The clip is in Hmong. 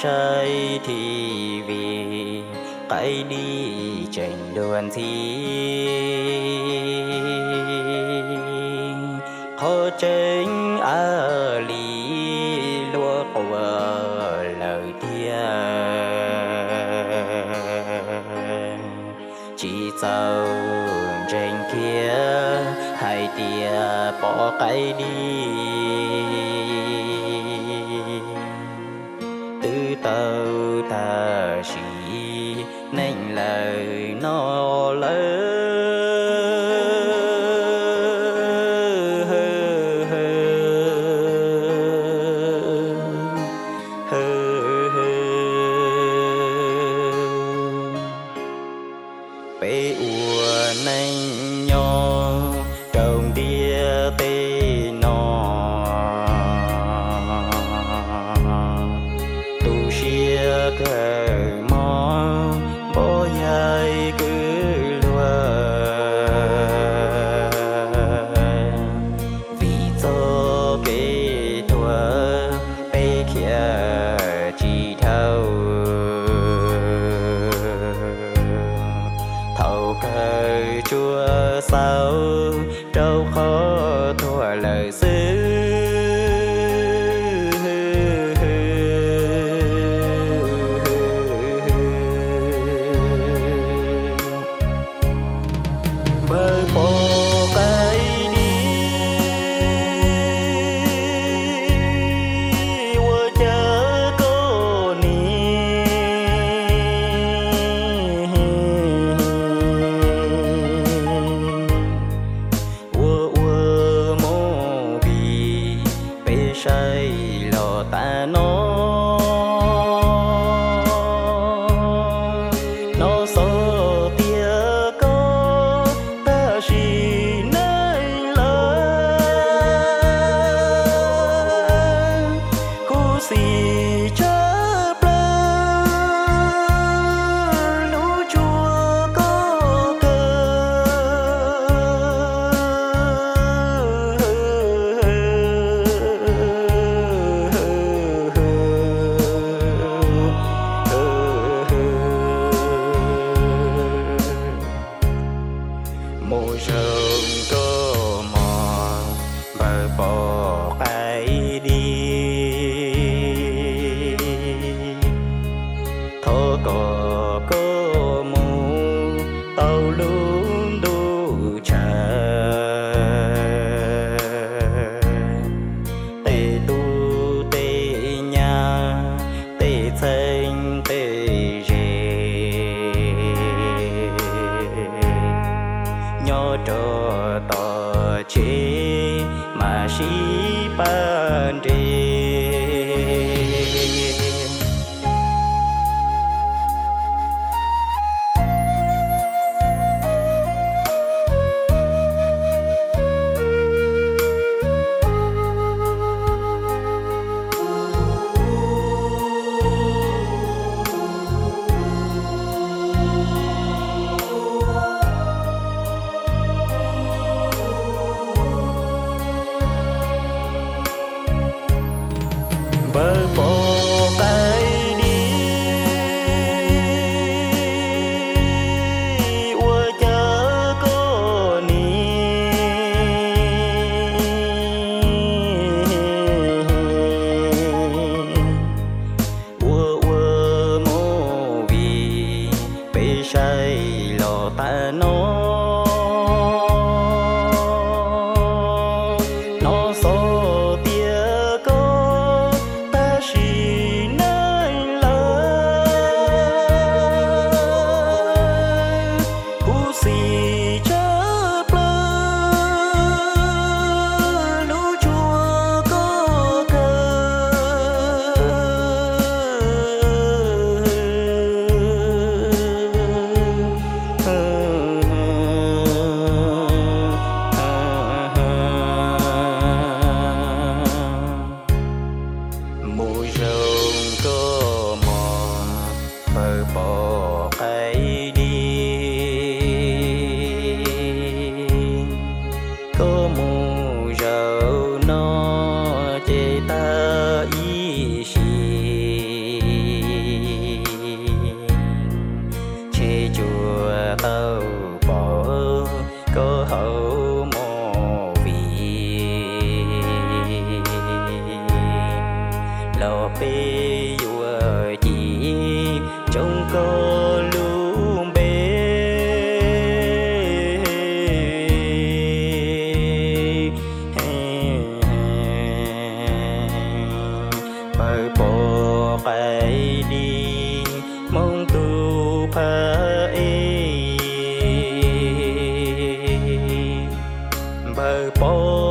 saib thiv vim qaib dib tseem luag ntxhi. Qhov tseeb a li luag quas lawm tiag, tsis txaus ntseeg kiag hais tias pom qaib dib. Twb tau tag sim neej lawm no lawm. Peb ua neej nyob rau ntiaj teb no, tu siab kawg mob npov yaig kwv luag. Vim txoj kev tuag peb khiav tsis dhau. Thaum kawg tsuas xaus rau qhov tuag lawm xwb. Npawg Pov Qaib Dib, ua cas koj nim ua ua movie peb saib los tas no? Hnov xov tias koj tag sim neej lawm, khuv xim tshaj plaws hlub tshua koj kawg. Mus zoo koj mog npawg Pov Qaib Dib, thov kom koj mus tau lub ntuj tshav. Tej tub tej nyab, tej txheeb tej ze, nyob rau tom tsev mas sib pab nres. Npawg Pov Qaib Dib, ua cas koj nim ua ua movie peb saib los tas no? Hnov xov tias koj tag sim Pov